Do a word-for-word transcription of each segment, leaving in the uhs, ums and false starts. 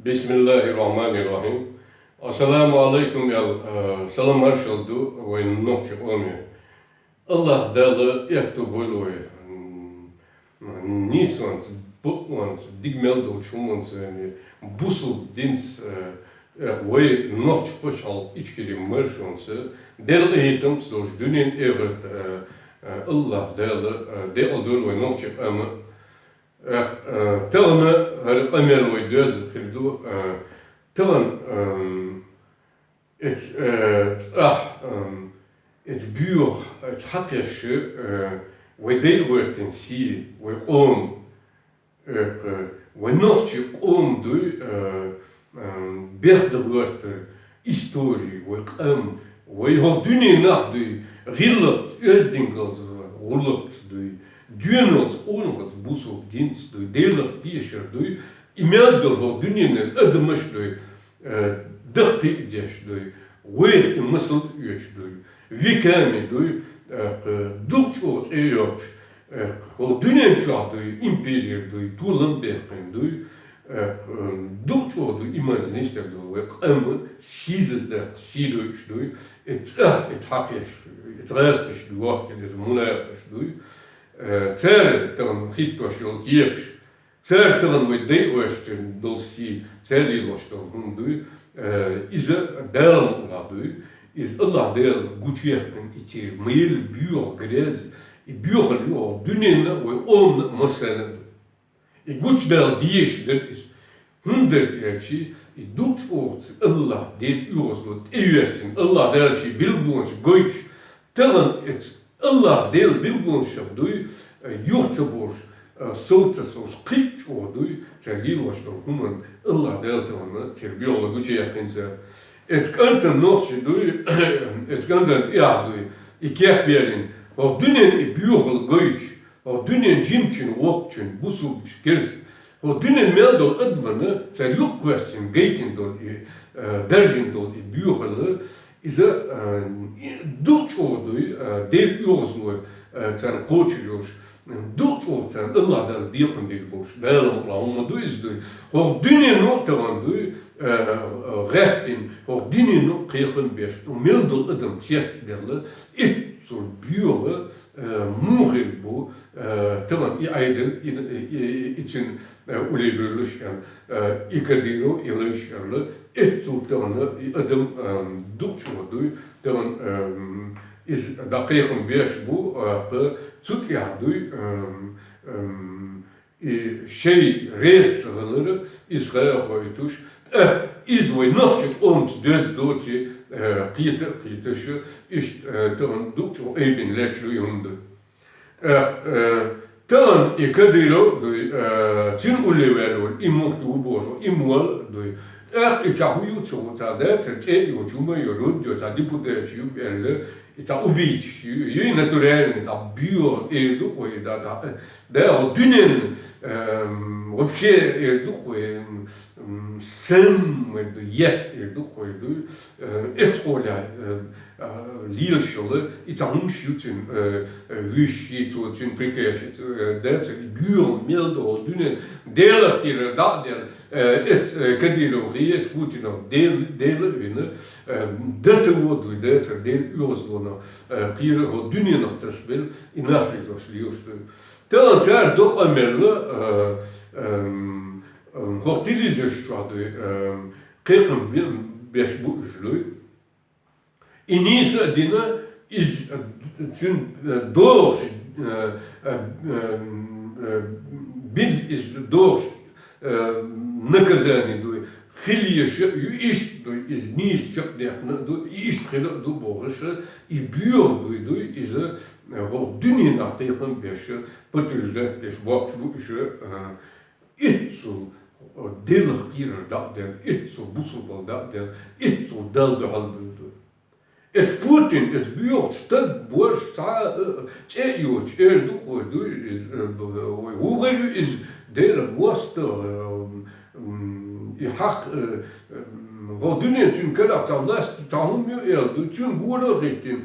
Бисмиллахир-рахманир-рахим. Ассаламу алайкум, ял, э, салам-маршал ду вай нохчи къоме. Аллах Дала этто болу вай, м, нийсонца, букъонца, диг мел долчу хӀуманца вайна, бусулба динца, э, э, вай нохчи пачхьалкх Ичкери маршонца, Делан къинхетамца долчу дуьненан эхарта, э, э, Аллах Дала, э, декъал долу вай нохчи къам. Эх, э, тахана хӀара къамел вай доьзна хир ду, э, тахана, эм, эц-, э, цӀахь, эм, эц боьха, эц хьакхеш, э, вай дай гӀоьртина сий, вай къоман, эх, э, вай нохчи къоман дуй, э, эм, бехдан гӀоьртар, истори, вай къам, вай хӀокху дуьненахь дуй, гӀиллакхца, оьздангаллица, гӀуллакхца дуй, доьналлица, къонахаллица, бусулба динца дуй, Делах тешар дуй, и мел долу хӀокху дуьненан адамаш дуй, э, даккхийдеш дуй, вайх и масал оьцуш дуй, веками дуй, э, дукха чӀогӀа цӀе йоккхуш, э, хӀокху дуьнен чохь дуй, империя дуй, толам бехкина дуй, э, дукха чӀогӀа дуй, иманца нисдер долу вай къам сийсаз даккха сий дойуш дуй, и цӀахь, и цхьа кхеш, и гӀазкхаш дуй, вахкина иза мунапикъаш дуй, э, цара тахана хӀиттош йолу кепаш, цара тахана вай дай гӀоьртина долу сий, цара лелош долу хӀума дуй, э, иза Дала мукъалахь дуй, иза Аллах Дала гучуяьккхина и тера, ма елла боьха грязь, и боьхалла ю хӀокху дуьненна а, вай къоманна а, массарна а ду. И гучудала дезаш дара иза. ХӀунда аьлча, и дукха чӀогӀа Аллах Делан оьгӀазло тӀеоьссина, Аллах Дала шен билгалонаш гойтуш, тахана эцу Аллах Делан билгалонашах дуй, э, юха ца бохуш, э, сов ца совш, кхин а чӀогӀа дуй, цара лелош долу хӀуманна Аллах Дала тахана церан боьхалла гучуяьккхина цара. Эцу кӀантана нохчий дуй, эцу кӀантана тӀехь дуй, и кеп ялийна, хӀокху дуьненна и боьхалла гойтуш, хӀокху дуьненан жимачун, воккхачун, бусулбачун, керста, хӀокху дуьненна мел долу адамна цара юкъакхоьссина гайтина долу и, э, даржийна долу и боьхалла, иза, э, и дукха чӀогӀа дуй, э, Делан оьгӀазло, э, царна кхочур йолуш, дукха чӀогӀа царна Аллах Дала бекхам бийр болуш, Дала мукъалахь хӀума ду иза дуй. ХӀокху дуьнено а тахана дуй, э, э, гӀаьттина, хӀокху дуьнено а кхайкхам беш, мел долу адам цецделла, иццул боьха, э, муха хир бу, э, тахана и Ӏедал, и, и, и, и цуьнан, э, уллехь бевлларш аьлла, э, и Кадыров, и Лайш аьлла, эццул тахана и адам, э, дукха чӀогӀа дуй, тахана, э, иза дӀакхайкхам беш бу, э, кху цу тӀехь дуй, э, э, и шайн реза ца хилар, иза хьахойтуш, тӀаккха иза вай нохчи къомаца доьзна доций, э, кхета а кхеташ, иштта, э, тахана дукха чӀогӀа айбина лечкъаш ду и хӀума ду. Э, э, тахана и Кадыров дуй, э, цуьнан уллехь ваьлла волу, и мухь ду бохуш, и молла дуй. ТӀаккха и цхьа хӀун ю ца хууш, цхьа дацара цӀе а йоцуш, хӀума а йоцуш, род йоцуш, цхьа депутаташ ю аьлла, и цхьа убийцаш ю, ю и натуральный, цхьа боьха эр ду-кх вай, да, да, да, хӀокху дуьненна, эм, вообще эр ду-кх вай, м, самый ду, ес эр ду-кх вай ду, э, эцу къолехь, э, а, лелаш йолу, и цхьа хӀумаш ю цуьнан, э, э, вуьшший, цо цуьнан прикаьшица, э, дацара, и боьха мел долу дуьнен, Делах кхерар дӀа а делла, э, эцу, э, Кадыровх, эцу Путинах Дела, Дела а вина, э, ДТО дуй дацара, Делан оьгӀазлонах, э, кхера, хӀокху дуьненах тасабелла, и нах хьийзош лелаш ду. Тахана цара докъа а мелла, э, эм, эм, хӀокху телевизораш чохь дуй, эм, кхайкхам бе-, беш бу уьш дуй. И нийса а дина, иза, э, цуьнан, э, догӀуш, э, э, э, э, бил иза догӀуш, э, наказание дуй, хила езаш а ю, иштта дуй, иза нийса чекхдехна а ду, и иштта хила а ду бохуш, и боьха дуй, дуй, иза, э, хӀокху дуьненах кхайкхам беш, подтверждать деш бохкуш бу уьш, э, Иццул Делах кхерар дӀа а делла, иццул бусалбалла дӀа а делла, иццул Далла дуьхьал буьйлу. Эцу Путин, эцу боьхачу стаг бош цхьа а, э, цӀе а йоцуш, эр ду-кх вай дуй, иза, э, б-, вай вухар ю иза, Делан мостагӀа, э, м, и хьакха, э, м, хӀокху дуьнен цуьнан карахь цхьа власть, цхьа хӀума ю эр ду, цуьнан гора а хӀиттина,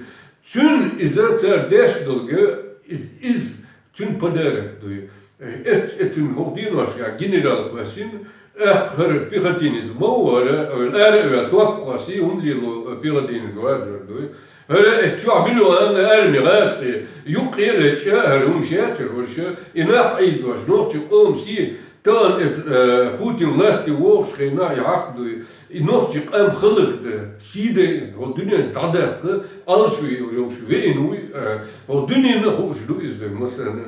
цуьнан иза цара деш долга, из-, иза цуьнан подарок дуй. Э, эц-, эцуьнан хӀокху деношкахь генерал кхоьссина, ТӀаккха хӀара пехотинец ма ву хӀара, ара а ваьлла, топпа кхоссе хӀума лело пехотинец вацар дуй. ХӀара эццахь миллион арми гӀазкхи юккъе а лечкъа, хӀара хӀума шецар вара ша, и нах Ӏийзош, нохчий къоман сий, тахана эцу, э, Путин власте вогӀучу хенахь и хьакха дуй. И нохчий къам хӀаллакдан, сий дайна, хӀокху дуьнен дӀадаккха Ӏалашо йолуш веана вуй, э, хӀокху дуьненна а хууш ду иза дуй, масала.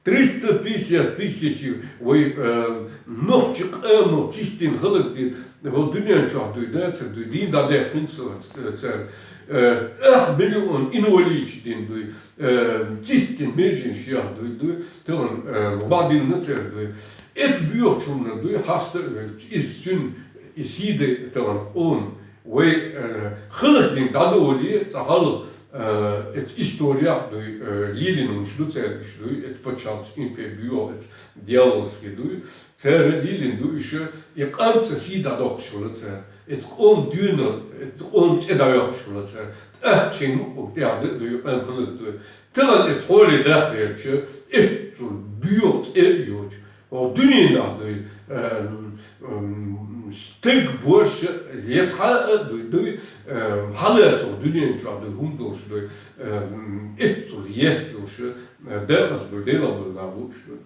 Триста пятьдесят тысяч вай, э, нохчий къоман цистина хӀаллакдина, хӀокху дуьнен чохь дуй, дацара дуй, дийна дӀадаьккхина цо, э, цара. Э, ах миллион инвалидаш дина дуй, э, цистина меженаш яха дуй, дуй, тахана, э, бадинна цара дуй. Эцу боьхачунна дуй, хьаста а велча, иза цуьнан, и сий дай тахана къоман, вай, э, хӀаллакдина дӀадоле, цкъа хьалха, э, эцу историяхь дуй, э, лелина хӀумаш ду цаьрга иштта дуй, эцу пачхьалкхаш импери боьху, эцу дьяволский дуй. Цара лелина ду иштта, и къам цкъа сий дӀадоккхуш хилла цара. Эцу къоман доьналла, эцу къоман цӀе дӀайоккхуш хилла цара. ТӀаккха шайна юкъахь тӀехь дан а дуй, къам хӀаллакдан дуй. Тахана эцу хьоле даккха гӀертача, эццул боьха цӀе а йоцуш, хӀокху дуьненахь дуй, эм, эм, стаг, бос, я цхьа а дуй, дуй, эм, хьалаца хӀокху дуьнен чохь дуй, хӀума долуш дуй, эм, эццул ес йолуш, э, декъаза дуй, Делан бала лууш дуй.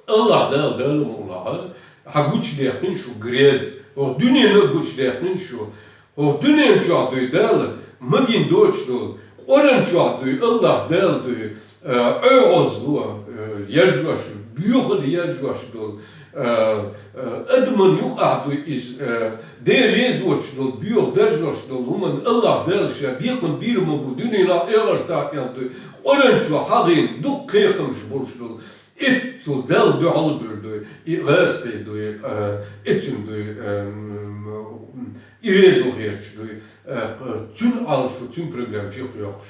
АллахӀ Дала, Дала мукъ лахь, хьан гучудаьккхина шу грез, хӀокху дуьненна а гучудаьккхина шу, хӀокху дуьнен чохь дуй Дала магийна доцуш долу, Къуръан чохь дуй, АллахӀ Дала дуй, э, ӀоьгӀазло, э, яржош, боьхалла яржош долу, э, э, адаман юкъахь дуй иза, э, Дела реза воцуш долу, боьха даржош долу хӀуманна АллахӀ Дала ша бекхам бийр ма бу дуьненахь а, эхартахь а аьлла дуй, Къуръан чохь хьахийна дукха кхайкхамаш болуш долу. Эццул Далла дуьхьал а бевр дуй, и гӀазкхий дуй, э, эццул дуй, э, м, и резо хеташ дуй, э, цуьнан Ӏалашо, цуьнан проблема чекхйоккхуш.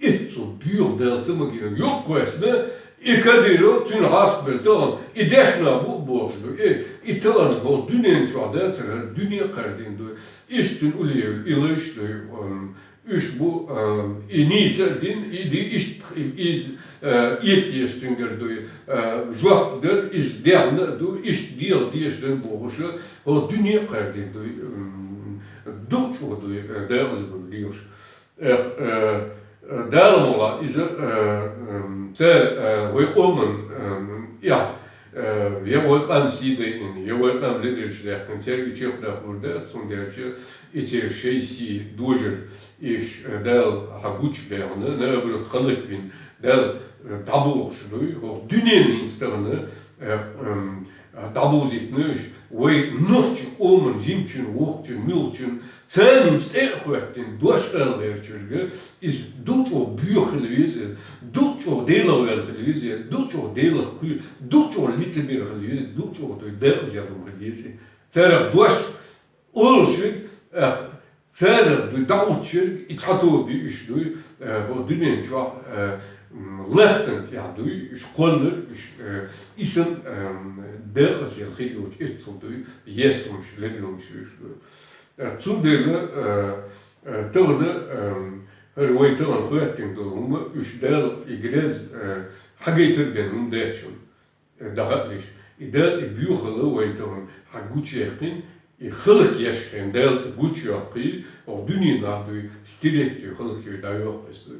Эццул боьха Далла ца магийна, юхакхоьссина, и Кадыров цуьнан хьаста бен тахана, и дешна бу а бохуш дуй, и, и тахана хӀокху дуьнен чохь дацара, хӀара дуьне а кхардина дуй. Иштта цуьнан уллехь и лайш дуй, м, Уьш бу, а, и нийса а дина, и ди-, иштта, и, и, а, эца еш цуьнгара дуй, а, жоп дар, иза дехна а ду, иштта дегӀан дезаш дар бохуш, хӀокху дуьне а кхардина дуй, м, дукха чӀогӀа дуй, а, декъаза бу лелаш. Э, э, э, Дала мукъ лахь, иза, э, м, цара, э, вай къоман, э, эхь, э, я вай къам сий дайина, я вай къам ледерчу даьккхина, цаьрга чекхдахар дац, цундела и церан шайн сий дожар, иш, э, Дала хьан гучубаьхна, наоборот, хӀаллакбина, Дала, э, дӀабохуш дуй, хӀокху дуьненна хӀинца тахана, э, м, дӀабовзийтина уьш, вай нохчийн къоман жимачун, воккхачун, муьлххачун, царна хӀинца тӀе а хӀоьттина, дош ала гӀертачуьрга, иза дукха чӀогӀа боьха хила веза, дукха чӀогӀа Делах ваьлла хила веза, дукха чӀогӀа Делах кхоьруш, дукха чӀогӀа лицемер хила веза, дукха чӀогӀа дуй декъаза яхана хила веза. Царах дош олуш верг, э, царах дуй дӀахӀуттуш верг, и цхьа тоба ю уьш дуй, э, хӀокху дуьнен чохь, э, м, латтана тӀехь дуй, уьш кхоллар, уьш, э, и санна, э, декъаза яла хир йоцу эццул дуй, ес хӀумаш, леррина хӀумаш ю уьш дуй. Э, цундела, э, э, тахана, э, хӀара вай тахана хӀоьттина долу хӀума, уьш Дала и грез, э, хьагайтар бен хӀума даьчун. Э, даха а деш, и Дала и боьхалла вайн тахана хьан гучуяьккхина, и хӀаллакъеш хьайн Дала цу гучуйоккхий, оха дуьненахь дуй, стиретти хӀаллакйой дӀайоккху иза дуй.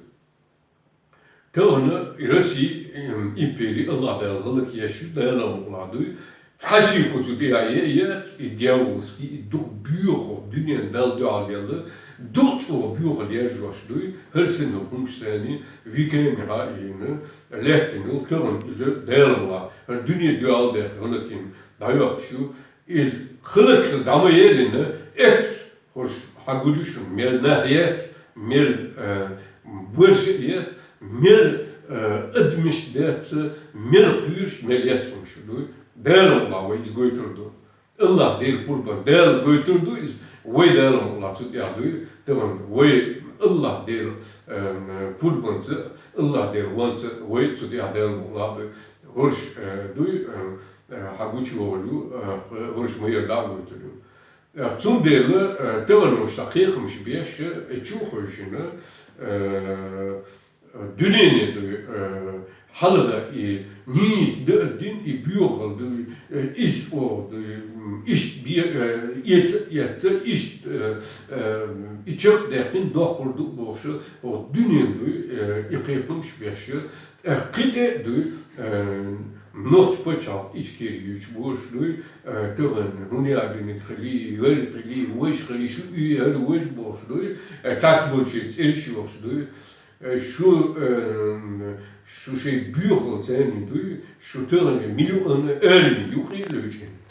Тахана и Россия, м, импери АллахӀ Дала хӀаллакъеш ю, Дала мукъ лахь дуй. Цхьа шеко цу тӀехь е а яц, и дьяволский, и дукха боьха дуьненна Далла дуьхьал елла, дукха чӀогӀа боьхалла яржош дуй, хӀара санна хӀумаш санна, веками хьа а йина, лаьттина йолу тахана иза Дала мукъ лахь, хӀара дуьне доьалла бехк хӀаллакйина дӀайоккхуш ю. Иза хӀаллакьхила дӀа ма еллина, эццахь хӀорш хьан гур ю шуна, мел нах яц, мел, э, борша яц, мел, э, адамаш дац, мел кхоьруш, мел ес хӀумаш дуй. Дала мукъ лахь вай иза гойтур ду. АллахӀ Дела пурбан, Дала гойтур ду иза, вай Дала мукъ лахь цу тӀехь дуй, тахана вай АллахӀ Дела, э, пурбанца, АллахӀ Дела ванца вай цу тӀехь Дала мукъ лахь дуй. ХӀорш, э, дуй, э, э, хьан гучувогӀур ю, э, хӀорш ма яра дӀа а гойтур ю. Э, цундела, э, тахана вайша кхайкхамаш беш, э, чу а хевшина, э, дуьнене дуй, э, хьалха и нийса дан а дина, и боьхалла ду, э, из оха ду, м, иштта бе-, э, эца а эцна, иштта, э, э, и чакхдаьккхина доккхур ду бохуш, оха дуьненна ду, э, и кхайкхамаш беш, э, кхин тӀе а ду, э, нохчийн пачхьалкх Ичкери юьйцуш болуш ду, э, тахана хӀунда а биниг хили, вер хили, ваш хили, шу и яр ваш бохуш ду, э, цац болчийн цӀераш йохуш ду. Э, шу, э, шу шайн боьхалла царна дуй, шу тахана миллион арми юкъе а левчӀина.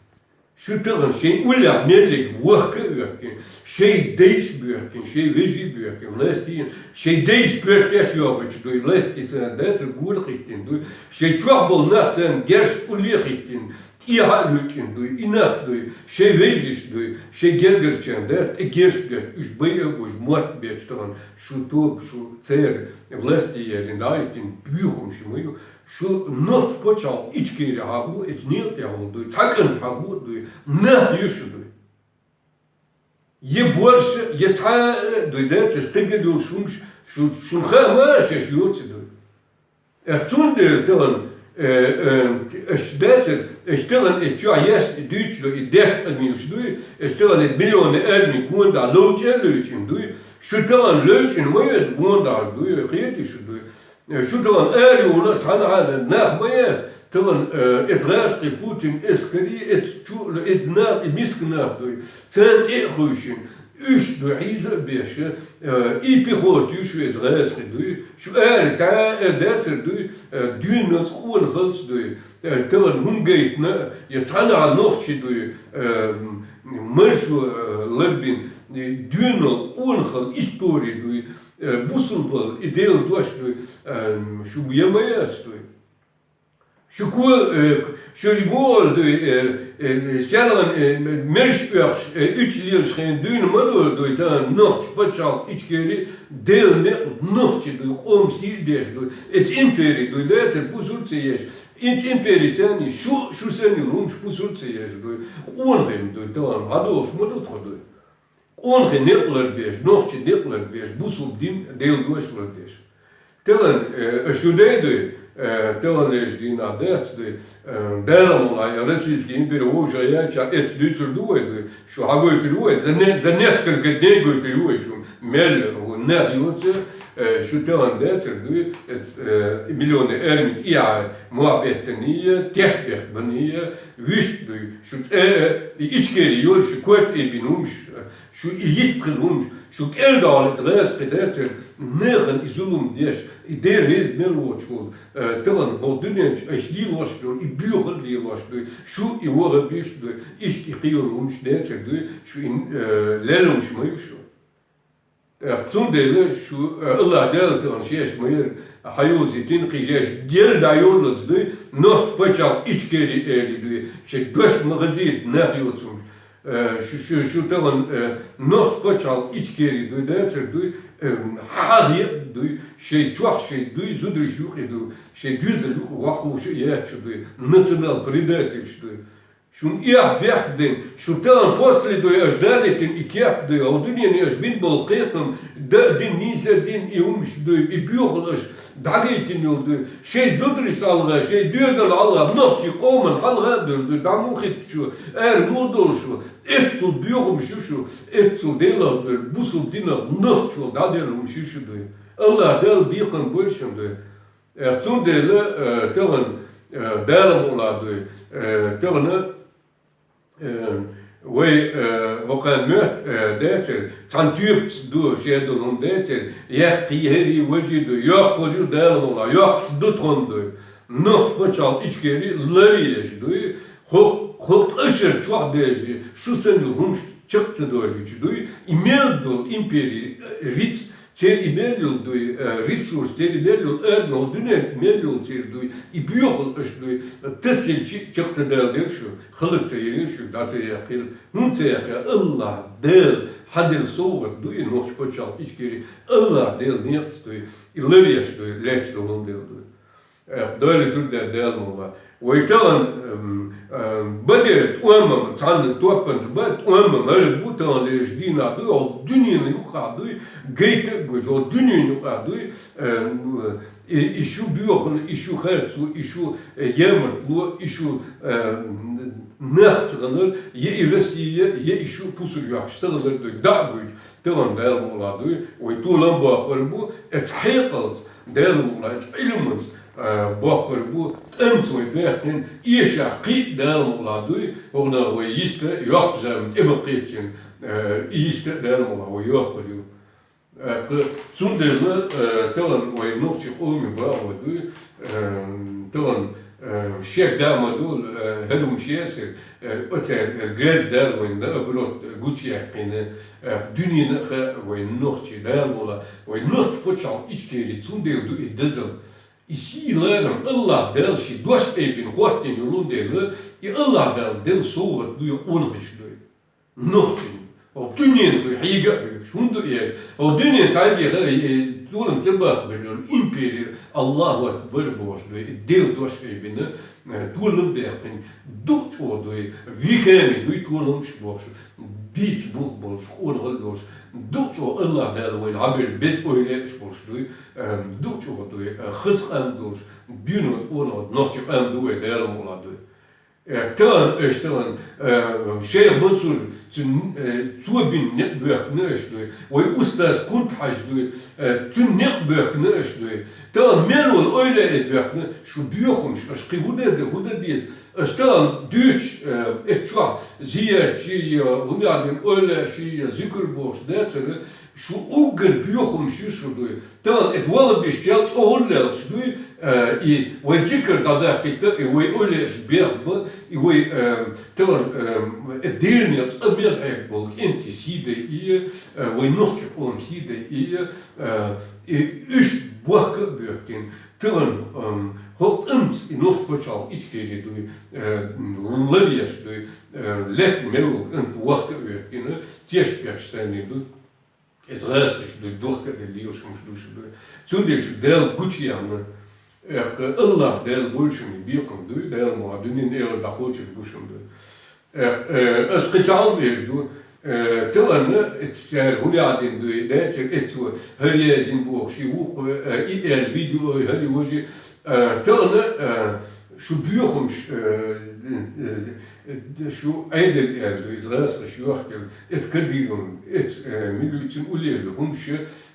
Шу тахана шайн уллехь меллиг вахка а вехкина, шайн дайш а боьхкина, шайн вежарий а боьхкина, властина, шайн дайш коьртеш йохуьйтуш дуй, властица царна дацар гора хӀиттина дуй, шайн чохь болу нах царна герзаш улле а хӀиттина, тӀехьа а луьйчӀина дуй, и нах дуй, шайн вежарий дуй, шайн гергарчарна дац, тӀе герзаш бетташ, уьш байа а беш, мотт бетташ тахана, шу тоба, шу церан власти яьллина, дӀа а хӀиттина, боьхамаш ма ю, шу нохчийн пачхьалкх Ичкери хьагӀо, эца некъа тӀехь волу дуй, цхьа кӀант хьагӀо а дуй, нах ю шу дуй. Я борша, я цхьа а дуй, дацар стагал йолуш хӀумаш, шу, шуна хаа ма шаьш йоцу дуй. Э, цундела тахана, э, э, аша дацар, аша тахана и чохь еш дуьйцуш ду, и дес къамелаш дуй, аша тахана и миллионный арми гонаха ловчӀа а луьйчӀина дуй, шу тахана луьйчӀина ма ю иза гонаха дуй, кхетий шу дуй. Э, шу тахана ара юхана цхьана хьада нах ма яц, тахана, э, эца гӀазкхий Путин эскари, эца чу, эца нах, и миска нах дуй, царна тӀе а хуьйшина, уьш ду хьийза а беш, э, и пехота ю шу эца гӀазкхий дуй, шу ара цхьа а дацар дуй, э, дуьйна къонахалц дуй, э, тахана хӀума гайтина, я цхьана а нохчий дуй, э, м, маршо, э, ларбина, э, дуьйна къонахалла истори дуй, э, бусулбал и Делан дош дуй, э, шу я ма яц дуй. Шу ко, э, шу бохуш дуй, э, э, селхан, э, мерш оьхуш, э, уьч лелаш хен дуьйна ма ду, дуй, тахана нохчийн пачхьалкх Ичкери, Делан некъ нохчий дуй, къоман сий а деш дуй, эца импери дуй, дацар бусулба ца еш, эца импери царна ю, шу, шу санна хӀумаш бусулба ца еш дуй, къонахий ма дуй, тахана хьадогӀуш ма ду тхо дуй. Къонахий некъ лардеш, нохчийн некъ лардеш, бусулба дин, Делан дош лардеш. Тахана, э, аша шу дай дуй, э, тахана леш дийнахь дац дуй, э, Дала мукъ лахь, российский импери вовшах яьлча, эца дуьйцур ду вай дуй, шу хьагойтур ю вай, за не-, за несколько дней гойтур ю вай шу, мел, нах йоцу, э, шу тахана дацар дуй, эца, э, миллионный арми тӀехьа мохь беттаний, теш беттаний, вуьшта дуй, шу цӀе, э, Ичкери йолуш, шу корта айбина хӀумаш, шу и йистхила хӀумаш, шу кӀел догӀлица гӀазкхи дацар, нахана и зулам деш, и Дела реза мел воцуш волу, э, тахана хӀокху дуьнен чу аша лелош долу, и боьхалла лелош дуй, шу и ваха беш дуй, иштта и кхийолу хӀумаш дацар дуй, шу и, э, леллуш ма ю шу. ТӀаккха цундела шу, э, Аллах Дала тахана шаьш ма яра, хьайовзийтина кхин шаьш гел дӀайоллалц дуй, нохчийн пачхьалкх Ичкери эли дуй, шайн дош ма хазийта нах йоцурш. Э, шу, шу, шу тахана, э, нохчийн пачхьалкх Ичкери дуй, дацар дуй, э, хьагӀ а дуй, шайн чохь шайн дуй, зударш юкъе дуй, шайн доьзал юкъе ваххуш а яц шу дуй, национал-предательш дуй. Шуна эхь бехк дина, шу тахана после дуй, аша далийтина и кеп дуй, хӀокху дуьненан аша бина болу кхетам, дан а дина, нийса а дина и хӀумаш дуй, и боьхалла аша дӀагайтина йолу дуй, шайн зударшна хьалха, шайн доьзална хьалха, нохчийн къоманна хьалха а бевр дуй, дӀа муха хӀиттачо, ара муха долуш ву, эццул боьхамаш ю шу, эццул Делах бевр, бусулба динах нохчо дӀаделла хӀумаш ю шу дуй. Аллах Дала бекхам бойла шуна дуй. Э, цундела, э, тахана, э, Дала мукъ лахь дуй, э, тахана, э, вай, э, вакхана моьтту, э, дацар, цхьана тоьпаца ду, шен долу хӀума дацар, яьккхий хӀерий важий дуй, йоккхур ю Дала мукъ лахь, йоккхуш ду тхуна дуй. Нохчийн пачхьалкх Ичкери ларъеш дуй, хӀокху, хӀокху ткъа шарахь чохь дерзий, шу санна хӀумаш чекх ца дойрича дуй, и мел долу импери, э, риц, церан и мел йолу дуй, э, ресурс, церан и мел йолу арми, хӀокху дуьненна мел йолу церан дуй, и боьхалла аша дуй, тасийча чекх ца даладелла шу, хала ца елла шу, дӀа ца яьккхийла. ХӀунда ца яьккхи? Аллах Дала хьан делла совгӀат дуй, нохчийн пачхьалкх Ичкери, Аллах Дала некъаца дуй, и ларъеш дуй, лаьтташ долу хӀума делла дуй. Э, Дала тур даьлла Дала мукъ лахь. Вай тахана, м, э, бан дерг тӀоман, цхьана топпанца бан тӀоман хӀара бу тахана леш дийнахь дуй, хӀокху дуьненан юкъахь дуй, гайта а гуш, хӀокху дуьненан юкъахь дуй, э, м, И, и шу боьхалла, и шу харцо, и шу, э, ямартло, и шу, э, нах ца хилар, е и Россия, е и шу пусар йохкаш ца хилар дуй, дӀа а гуйча, тахан Дала мукъалахь дуй, вай толам боаккхар бу, эца хьекъалца, Дала мукъалахь, эца Ӏилманца, э, боаккхар бу, тӀамца вай баьккхина, эшах кхийтта Дала мукъалахь дуй, хӀана вай йист йоккха зама тӀа ма кхетачун, э, и йист Дала мукъалахь вай йоккхар ю. Э, цундела, э, тахан вай нохчий къоме бахо дуй, э, тахан, э, шек да ма дул, э, хӀара хӀума шецар, э, оцаьрга, э, грез дала вайна, наоборот, гучаяьккхина, э, дуьненна а хаьа вай нохчий Дала мукъалахь, вай нохчий паччахьалкхе Ичкери цундела ду и дезал. И сий-ларам Аллахь Дала ший дош айбина, хоттийна йолун дела, и Аллахь Дала делла совгӀат дуй, къонахий дуй. Нохчий. О, дуьнен дуй, хьийга а хьоьгуш. ХӀунда аьлча, о, дуьнен цхьаьнгеха, э, э, толам тӀа бахка бер йола импери, Аллаху акбар бохуш дуй, и Дела дош айбина, э, толам баьккхина, дукха чӀогӀа дуй, веками дуй, толамаш бохуш, бийца бух болуш, къонахалла долуш, дукха чӀогӀа Аллахь Дала вайна хьабер беза ойла а еш болуш дуй, э, дукха чӀогӀа дуй, э, хаза къам долуш, дуьйна къонахалла нохчий къам ду вай Дала мукъалахь дуй. Э, тахан аша, тахан, э, шайх Мансур, цуьнан, э, цо бина некъ боьхкина аша дуй. Вай устаз Кунта-Хьаьжа дуй, э, цуьнан некъ боьхкина аша дуй. Тахан мел волу ойла а боьхкина, шу боьхамаш, аша кхин хӀун де, хӀун де деза? Аша тахан дуьйцуш, э, эцу чохь зиярташ е, хӀун аьлла, ойла а ши е, зикр бохуш дацара, шу уггар боьхамаш ю шу дуй. Тахан эца вахабиш чел тӀогӀур лелаш дуй, э, и вай зикр дӀадаккхийта, и вай ойла а еш бехба, и вай, э, тахан, э, э, дийрне цкъа мел хьег болу кӀентий сий дай и, э, вай нохчий къоман сий дай и, э, и уьш бохка а боьхкина. Тахан, эм, хӀокху тӀамца и нохчий пачхьалкх Ичкери дуй, э, лар еш дуй, э, летта мел волу кӀант вохка а воьхкина, теш беш санна ду. Эца гӀазкхаша дуй, дохка а делла лелаш хӀумаш ду шу дуй. Цундела шу Дала гучуяхна, эккха, Аллах Дала вовшашна бекхам дуй, Дала ма дуьнен эгӀар дӀакхочур бу шуна дуй. Э, э, ас кхин цхьа хӀума эр ду, э, тахана эца цара хӀун яхьдина дуй, дацара эцо хӀара яздина бохуш, и вукхо, э, и аьлла видео, хӀара важи, э, тахана, э, шу боьхамаш, э, э, э, шу Ӏедал аьлла дуй, иза гӀазкхаша йохкелла, эца Кадыровна, эца, э, милицин уллера хӀумаш,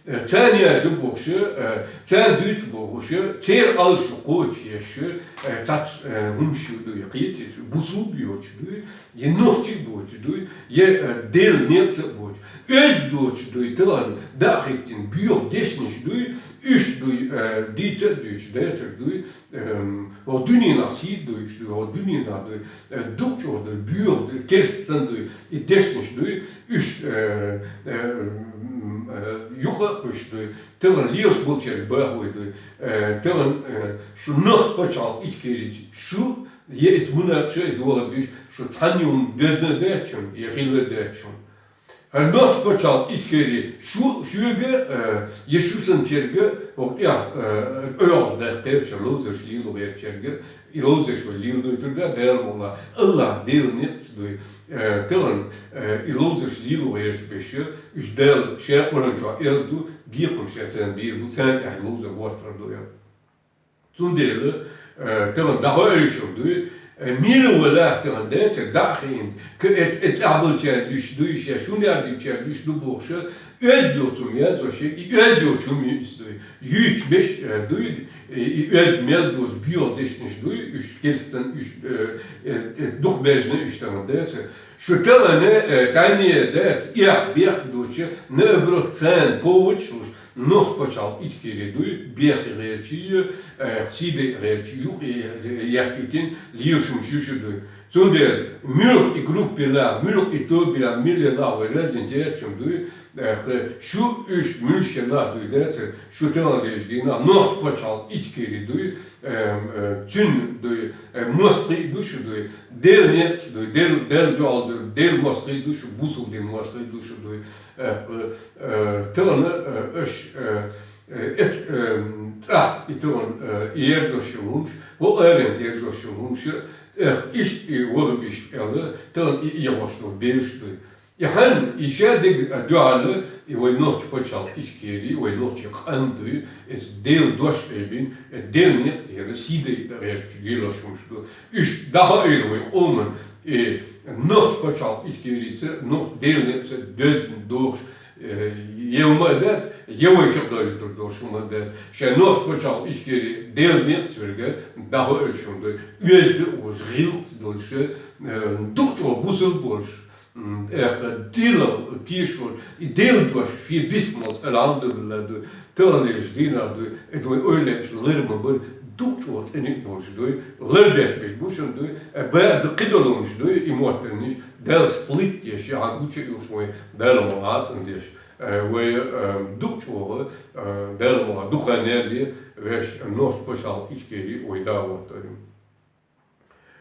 э, царна яздина бохуш, э, царна дуьйцу бохуш, церан Ӏалашо кхочушъеш, э, цхьацца, э, хӀумаш ю дуй, кхетий шу, бусулба йоцуш дуй, я нохчий боцуш дуй, я, э, Делан некъаца а боцуш. Оьзда доцуш дуй, тахана дӀа а хӀиттина, боьха дешнаш дуй, уьш дуй, э, дийца а дуьйцуш, дацар дуй, эм, хӀокху дуьненахь сий а дуй уьш дуй, хӀокху дуьненахь дуй, э, дукха чӀогӀа дуй, боьха дуй, керста санна дуй, и дешнаш дуй, уьш, э, э, м, э, юкъа а кхуьссуш дуй, тахана лелаш болчаьрга бахой дуй, э, тахана, э, шу нохчий пачхьалкх Ичкери, шу, я эца мунапкъаш, я эца вахабиш, шу цхьанна юкъа доьзна а дац шуна, я хилла а дац шуна. ХӀара нохчий пачхьалкх Ичкери, шу, шуьга, э, я шу санначаьрга, хӀокху тӀехь, э, къоьгӀаз даккха гӀертачу ловзарш лело гӀертачаьрга, и ловзарш вай леладойтур ду, Дала мукъалахь, Аллах Делан некъаца дуй, э, тахана, э, и ловзарш лело гӀерташ берш, уьш Дала шен Къуръан чохь аьлла ду, бекхам шен царна бийр бу, царна тӀехь и ловзар хӀоттор ду аьлла. Цундела, э, тахана дӀахоуьйтуш дуй, э, мила валахь тахана дацара дӀа а хиъна, ка эц-, эца тӀехь болчаьрга луьйш дуй, ша шуна яздинчаьрга луьйш ду бохуш, оьзда йоцу хӀума яздеш, и оьзда йоцу хӀума ю иза дуй. Юьйцуш берш, э, дуй, и, и оьзда мел доцу боьха дешнаш дуй, уьш керста санна, уьш, э, э, э, дукха бежна уьш тахана дацара. Шу тахана, э, цхьанне а дац, эхь бехк доцуш, наоборот, царна поводаш луш, нохчий пачхьалкх Ичкери дуй, бехке гӀерташ ю, э, сий дайа гӀерташ ю, юкъа яхкийтина лелаш хӀумаш ю шу дуй. Цундела муьлха и группа елахь, муьлха и тоба елахь, мила елахь вай разденать яц шуна дуй, э, шу уьш муьлш елахь дуй дацара, шу тахана лелачу дийнахь нохчий пачхьалкх Ичкери дуй, э, э, цуьнан дуй, э, мостагӀий ду шу дуй, Делан некъаца дуй, Дел-, Делан дуьхьал дуй, Делан мостагӀий ду шу, бусулба дин мостагӀий ду шу дуй. Э, э, тахана, э, аша, э, э, эц-, э, цӀахь и тахана, э, и ержош йолу хӀумаш, хӀокху аренца ержош йолу хӀумаш, эх, иштта и вахабиш аьлла, тахана и, и ехош долу бераш дуй. И хӀанз, и шадерг а дуьхьал, и вай нохчий пачхьалкх Ичкери, вай нохчий къам дуй, эс Дела дош эбин, э, Дела некъ тӀера сий дайта гӀерташ лелаш хӀумаш ду. Уьш дӀахо эр вай къоман, и нохчий пачхьалкх Ичкерица, нохчий Дела некъца доьзна дохуш, э, е ма дац, е вай чакхдойтур долуш ма дац. Шайн нохчий пачхьалкх Ичкери Дела некъца верг дӀахо эр шуна дуй. Оьзда а волуш, гӀиллакх а долуш, э, дукха чӀогӀа бусалба болуш, м, тӀаккха дилла тешаш, и Делан дош шен бистамалц, алхьамдулиллахӀ дуй, таханлерчу дийнахь дуй, это вай ойла еш лар ма бара, дукха чӀогӀа цӀена а болуш дуй, лар беш берш бу шуна дуй, э, бакъда кхидолу хӀумнаш дуй, и моттарнаш, Дала сплит деш, яхьа гуча а юхуш вай, Дала ма гӀацӀан деш, э, вай, э, дукха чӀогӀа, э, Дала ма дукха нерли веш, нохчий пачхьалкх Ичкери вай дӀахӀоттор ю.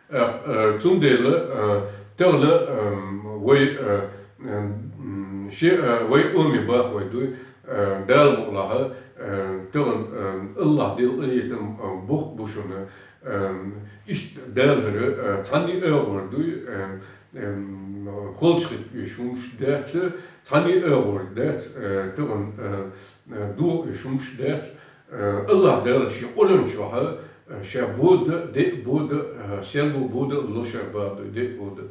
Э, э, цундела, э, тахана, э, вай, э, э, м, ши, э, вай оми бахой дуй, э, Дала мукъалахь, э, тахана, э, АллахӀ Делан къинхетам, э, бух бу шуна, э, иштта Дала хӀара, э, цхьанна а агӀор дуй, э, э, м, холчахӀитта уьш хӀумаш дац, цхьанна а агӀор дац, э, тахана, э, э, догӀу уьш хӀумаш дац, Э, АллахӀ Дала шен Къуръан чохь, э, ша бода, де а бода, э, серло бода а ло ша бахьа дуй, де а бода.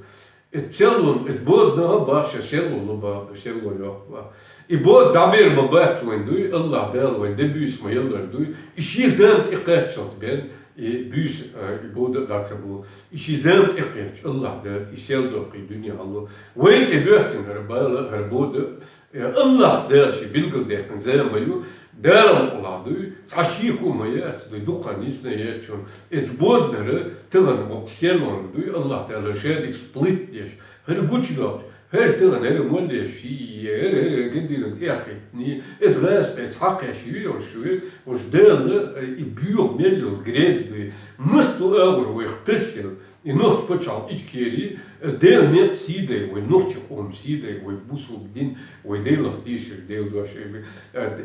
Эцу серлон, эцу боданах а бахьа ша серло ло бахьа дуй, серло йоккху бахьа. И бода дӀабер ма бац вайн дуй, АллахӀ Дала вайн де буьйса ма яллар дуй, и шен зама тӀе кхаччалц бен, и буьйса, э, и бода а дӀа ца бо. И шен зама тӀе кхетча, АллахӀ Дала и сел доккхий дуьне хьалло. Вайн тӀе боьссина хӀара бала, хӀара бода, Э, АллахӀ Дала шен билгалдаьккхина зама ю, Дала мукъалахь дуй, цхьа шеко а ма яц дуй, дукха нийса а яц шуна. Эцу боданара тахана гӀокху серлонга дуй, АллахӀ Дала шадерг сплит деш, хӀара гучудоккхуш, хӀара тахана, хӀара моллеш ший, хӀара, хӀара гандиран тӀеххиттаний, эцу гӀазкхи, эцу хьакхеш ю йолуш ву, уьш Дала, э, и боьха мел йолу грез дуй, массо а агӀор вайх тасъелла. И нохчий пачхьалкх Ичкери, Делан некъ сий дай, вай нохчий къоман сий дай, вай бусалба дин, вай Делах дийшар, Делан дош эбир.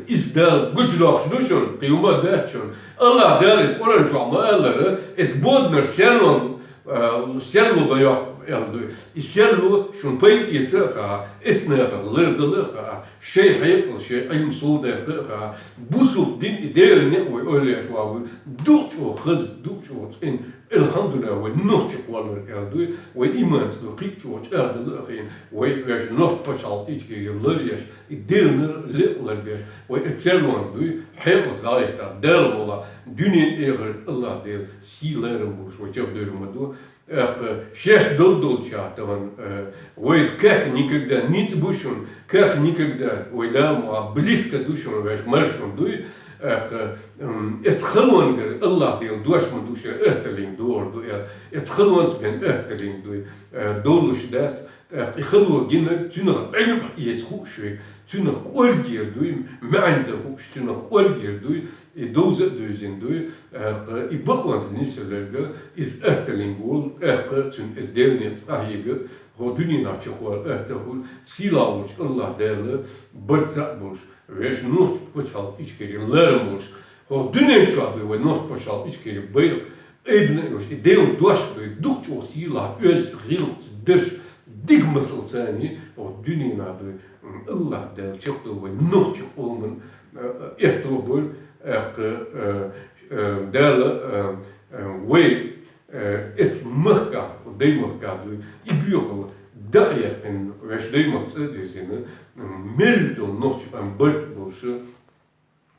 Иза Дала гучудоккхуш ду шуна, кхин хӀума дац шуна. АллахӀ Дала иза Къуръан чохь ма-аллара, эцу боданара серло, а, серло ма йоккху аьлла дуй. И серло шуна пайда эца а хаьа, эцу нахах лардала а хаьа, шайн хьекъал, шайн Ӏилма совдаккха а хаьа, бусалба дин и Делан некъ вай ойла еш вагӀур, дукха чӀогӀа хаза, дукха чӀогӀа цӀена, АлхьамдулиллахӀ, вай нохчий кхоллар аьлла дуй, вай иманца дуй, кхин а чӀогӀа чӀагӀдала а хиъна, вай вешан нохчий пачхьалкх Ичкери лар еш, и Делан некъ лар беш, вай эцу серлонга дуй, хьекъалца дӀахӀиттар, Дала мукъалахь, дуьненан, эхартан АллахӀ Дела сий, ларам болуш вай чекхдевр ма ду. ТӀаккха шаьш долу долчохь тахана, э, вай как никогда ницкъ бу шуна, как никогда вай Дала мукъалахь близко ду шуна, вешан маршонна дуй, тӀаккха, м, эцу халонгара АллахӀ Делан дош ма ду шуна, атталлин догӀур ду аьлла, эцу халонца бен атталлин дуй, э, долуш дац, тӀаккха и хало гинарг, цуьнах Ӏилма эца хууш верг, цуьнах кӀоргера дуй, маьӀна дан хууш, цуьнах кӀоргера дуй, и довза а дуьззина дуй, тӀаккха и бакъонца нисъелларг, иза атталлин волу, тӀаккха цуьнан иза Делан некъ цӀахь йига, хӀокху дуьненахь чекхвала атта а хуьлу, сийлахь волчу АллахӀ Дала барт цхьаъ болуш, вешан нохчий пачхьалкх Ичкери ларам болуш, хӀокху дуьнен чохь дуй вай нохчий пачхьалкх Ичкери байракх айбина а йолуш, и Делан дош дуй, дукха чӀогӀа сийлахь, оьзда, гӀиллакхца дерш, дика масалца а, хӀокху дуьненахь дуй, м, АллахӀ Дала чекхдо вай нохчий къоман, э, аьтто а бойла, тӀаккха, э, э, Дала, э, э, вай, э, эцу махкахь, даймахкахь дуй, и боьхалла дӀа а яьккхина, вешан даймахка цӀа а дирзина, м, мел долу нохчий къам барт болуш,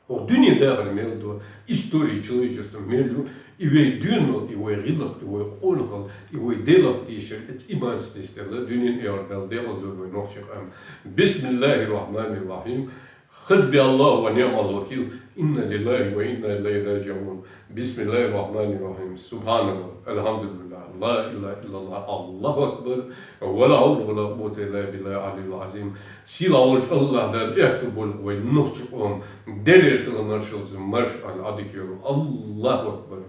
хӀокху дуьне дахар мел ду, история человечества мел ю, и вай доьналла, и вай гӀиллакх, и вай къонахалла, и вай Делах дийшар, эцу иманца нисделла, дуьненан, эхартан Дала декъал дойла вай нохчий къам. Бисмиллахир-рахманир-рахим. Хасбияллаху ва ниъмал вакил. Инна лиллахи ва инна илайхи раджиун. Бисмиллахир-рахманир-рахим. Субханаллах. Алхамдулиллах. Ла илаха иллаллах. Аллаху акбар. Ва ла хавла ва ла къуввата илла биллахил алиyyил азим. Сийлахь волчу АллахӀ Дала аьтто бойла вай нохчий къоман. Делера салам-маршалла, марша Ӏойла Ӏадика йолу. Аллаху акбар.